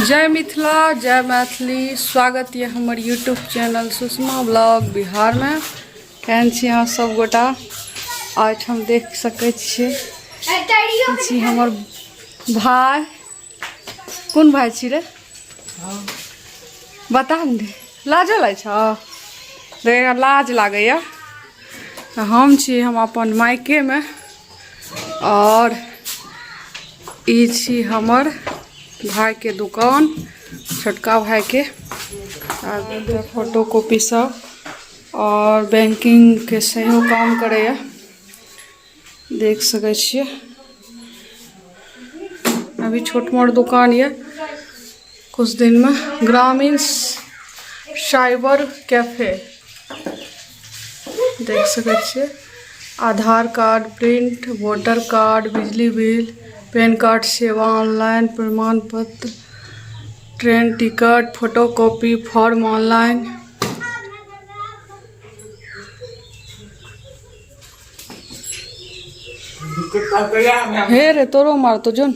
जय मिथिला जय मैथिली। स्वागत यऽ हमर यूट्यूब चैनल सुषमा ब्लॉग बिहारमे। केहन छी अहाँ सब गोटा? एहिठाम देख सकै छियै छी हमर भाय। कोन भाय छी रे बता ने रे, लाजो लागै छौ? देख लाज लागैया। तऽ हम छी हम अपन मायकेमे और ई छी हमर भाईके दुकान, छोटका भाईके। फोटो कॉपी सब और बैंकिंग के सेहो काम करैया, देख सकै छियै। अभी छोट मोट दुकान यऽ, कुछ दिन में ग्रामीण साइबर कैफे देख सकै छियै। Aadhaar card print, voter card, बिजली बिल, पैन कार्ड सेवा, ऑनलाइन प्रमाण पत्र, train ticket, photo copy, form online. हे रे तोरो मारतो जो न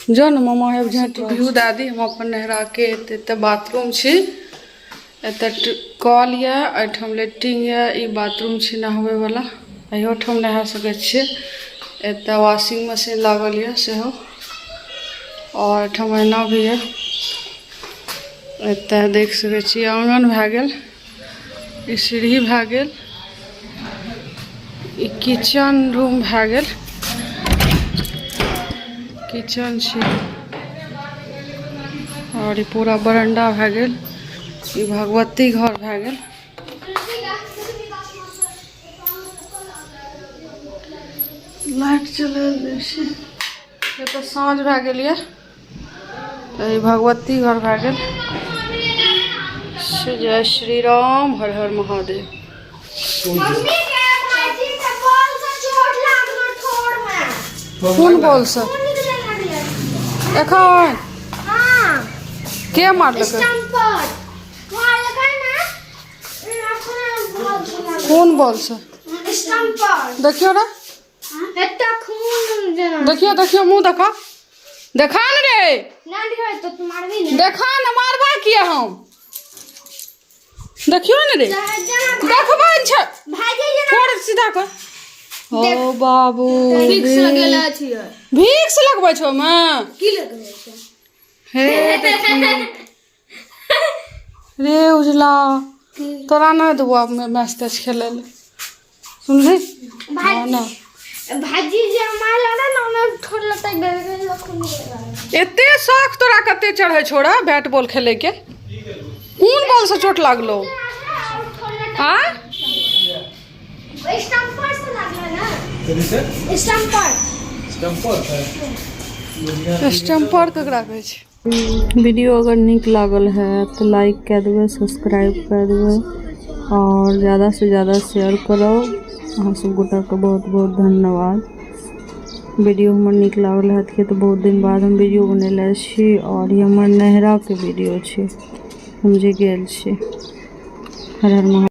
जो न मामा हे झाँट व्यू दादी। हम अपन नहरा के एते एते बाथरूम छी, एते कल यऽ, एहिठाम लेट्रिन यऽ। ई बाथरूम छी नहबै वाला, एहियो ठाम नहा सकै छियै। एतऽ वॉशिंग मशीन लागल यऽ सेहो, और एहिठाम ऐना भी यऽ। एतऽ देख सकै छी आंगन भए गेल, ई सीढ़ी भए गेल, ई किचन रूम भए गेल, किचन छी, और ई पूरा बरंडा भए गेल, ई भगवती घर भए गेल। लाइट चलल जाइ छै। एतऽ साँझ भए गेल यऽ, तऽ ई भगवती घर भए गेल। जय श्री राम, हर हर महादेव। मम्मी के भाईजी के बॉल से चोट लागलो ठोर में। कोन बॉल से? खून निकले लागले। एखन? हाँ। के मारलकै? स्टंप पर मारलकै ना, अपना बॉल से लागल। कोन बॉल से? स्टंप पर। देखियो रे। एता खून जेना। देखियो देखियो, मुंह देखा देखा न रे। ना देखा तो तू मारबी ने। देखा न, मारबा किया हम? देखियो न रे, देखबै छै भाईजी जेना। थोड़ सीधा कर। ओ बाबू, भिक्स लगेला छियै। भिक्स लगबै छौ मे? की लगबै छै? हे देखी रे उजला, तोरा नहि देबो आब मैच तैच खेलै लए, सुनली? भाई- हँ ना। भाईजी जे मारला ना ना ओमे ठोर लटक गेल, खून निकले। एते शौक तोरा कते चढ़ै छोड़ा बैट बॉल खेलै के? कोन बॉल से चोट लागलो? आ स्टंप पर से लागला ना। कथी से? स्टंप पर। स्टम्पर है। स्टम्पर ककरा कहै छै? वीडियो अगर नीक लागल है तो लाइक कर देबै, सब्सक्राइब कर देबै और ज़्यादा से ज़्यादा शेयर करो। अहाँ सब गोटा के बहुत बहुत धन्यवाद। वीडियो हमर नीक लागल है तो बहुत दिन बाद हम वीडियो बनेले छी और ये हमर नैहरा के वीडियो छी, हम जे गेल छी। हर हर महादेव।